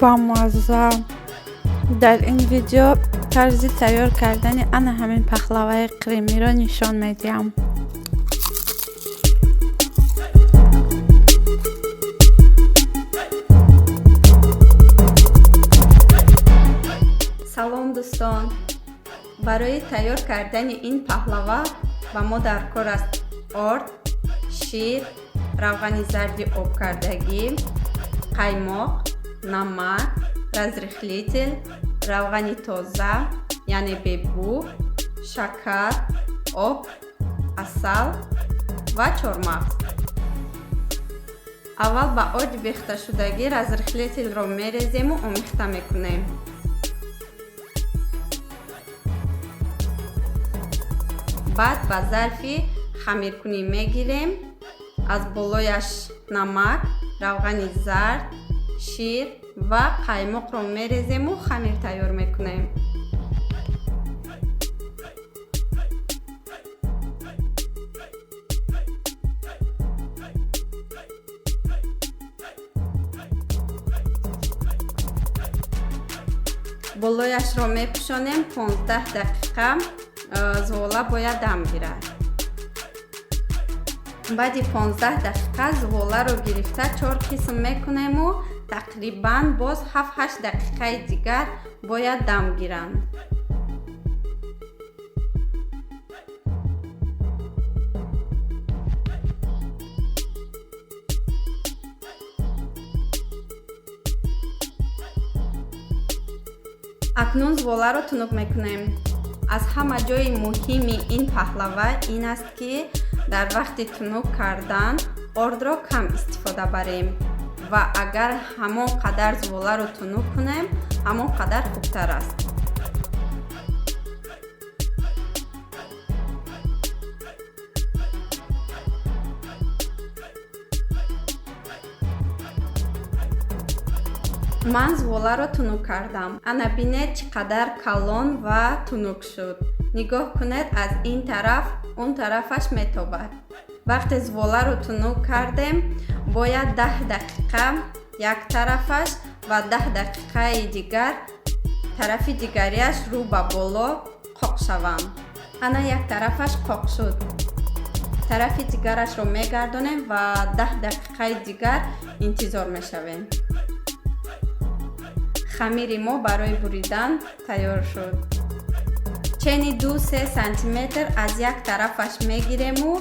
Бамазза. Дар ин видео тарзи тайёр кардани ана ҳамин пахлаваи қримиро нишон медиҳам. Салом, дӯстон! Барои тайёр кардани ин паҳлава ба мо даркор аст орд, шир, равғани зарди обкардагӣ, қаймоқ, намак, разрыхлитель, равғани тоза, яъне бебӯ, шакар, об, асал ва чормағз. Аввал ба орди бехташудагӣ разрыхлительро мерезему омехта мекунем. Баъд ба зарфи хамиркунӣ мегирем, аз болояш намак, равғани зард, шир ва қаймоқро мерезему хамир тайёр мекунем. Болояшро мепӯшонем, 15 дақиқа зувола бояд дам гирад. Баъди 15 дақиқа зуволаро гирифта, чор қисм мекунему тақрибан боз 7-8 дақиқаи дигар бояд дам гиранд. Акнун зуволаро тунук мекунем. Аз ҳама ҷои муҳими ин паҳлава ин аст, ки дар вақти тунук кардан ордро кам истифода барем ва агар ҳамон қадар зуволаро тунук кунем, ҳамон қадар хубтар аст. Ман зуволаро тунук кардам. Ана бинед, чӣ қадар калон ва тунук шуд. Нигоҳ кунед, аз ин тараф он тарафаш метобад. Вақте зуволаро тунук кардем, бояд 10 дақиқа як тарафаш ва 10 дақиқаи дигар тарафи дигариаш рӯ ба боло қоқ шаванд. Ана як тарафаш қоқ шуд, тарафи дигарашро мегардонем ва 10 дақиқаи дигар интизор мешавем. Хамири мо барои буридан тайёр шуд. Чени 2-3 сантиметр аз як тарафаш мегирему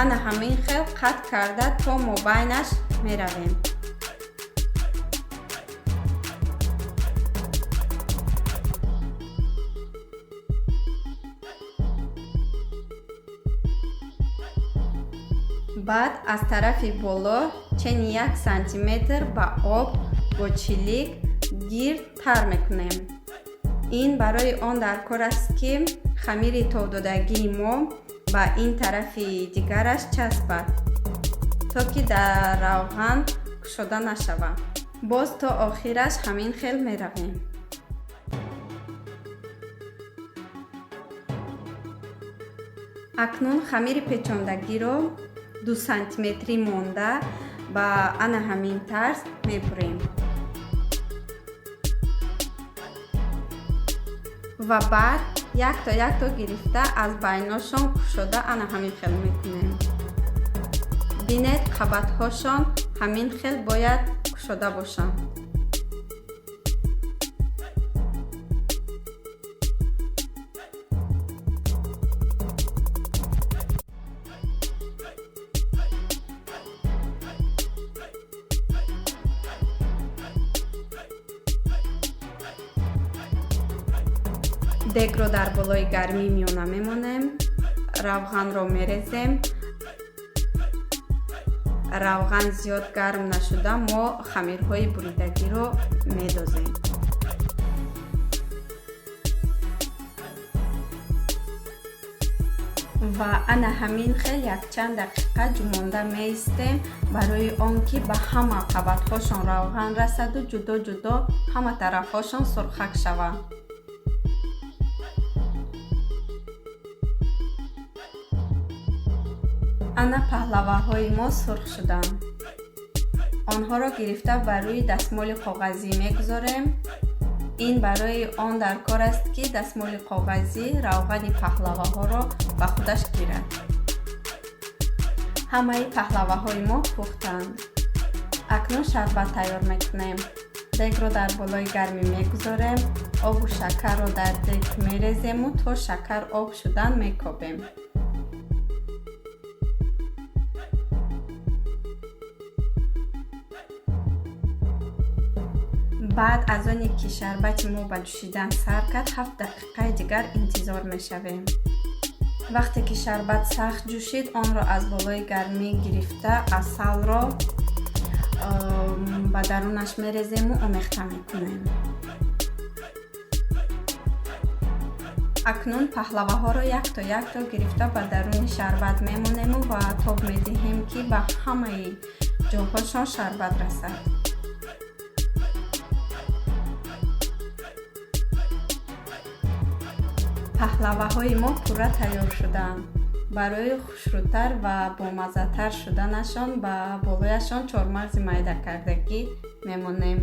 ана ҳамин хел қатъ карда, то мобайнаш меравем. Баъд аз тарафи боло чени 1 сантиметр ба об бо чилик гирд тар мекунем. Ин барои он даркор аст, ки хамири тобдодагии мо ба ин тарафи дигараш часпад, то ки дар равған кушода нашавад. Боз то охираш ҳамин хел меравем. Акнун хамири печондагиро 2 сантиметрӣ монда ба ана ҳамин тарз мебурем ва баъд якто якто гирифта, аз байношон кушода, ана ҳамин хел мекунем. Бинед, қабатҳошон ҳамин хел бояд кушода бошанд. Дегро дар болои гармии миёна мемонем, равғанро мерезем. Равған зиёд гарм нашуда, мо хамирҳои буридагиро медозем ва ана ҳамин хел якчанд дақиқа ҷумонда меистем, барои он ки ба ҳама қабатҳошон равған расаду ҷудо ҷудо ҳама тарафҳошон сурхак шаванд. Ана паҳлаваҳои мо сурх шуданд. Онҳоро гирифта ба рӯи дастмоли коғазӣ мегузорем. Ин барои он дар кор аст, ки дастмоли коғазӣ равғани паҳлаваҳоро ба худаш гирад. Ҳамаи паҳлаваҳои мо пухтанд. Акнун шарбат тайёр мекунем. Дегро дар болои гармӣ мегузорем, обу шакарро дар дег мерезему то шакар об шудан мекобем. Баъд аз оне ки шарбати мо ба ҷӯшидан сар кард, 7 дақиқаи дигар интизор мешавем. Вақте ки шарбат сахт ҷӯшид, онро аз болои гармӣ гирифта, асалро ба дарунаш мерезему омехта мекунем. Акнун паҳлаваҳоро якто якто гирифта ба даруни шарбат мемонему ва тоб медиҳем, ки ба ҳамаи ҷоҳошон шарбат расад. Паҳлаваҳои мо пурра тайёр шуданд. Барои хушрӯтар ва бомаззатар шуданашон ба болояшон чормағзи майдакардагӣ мемонем.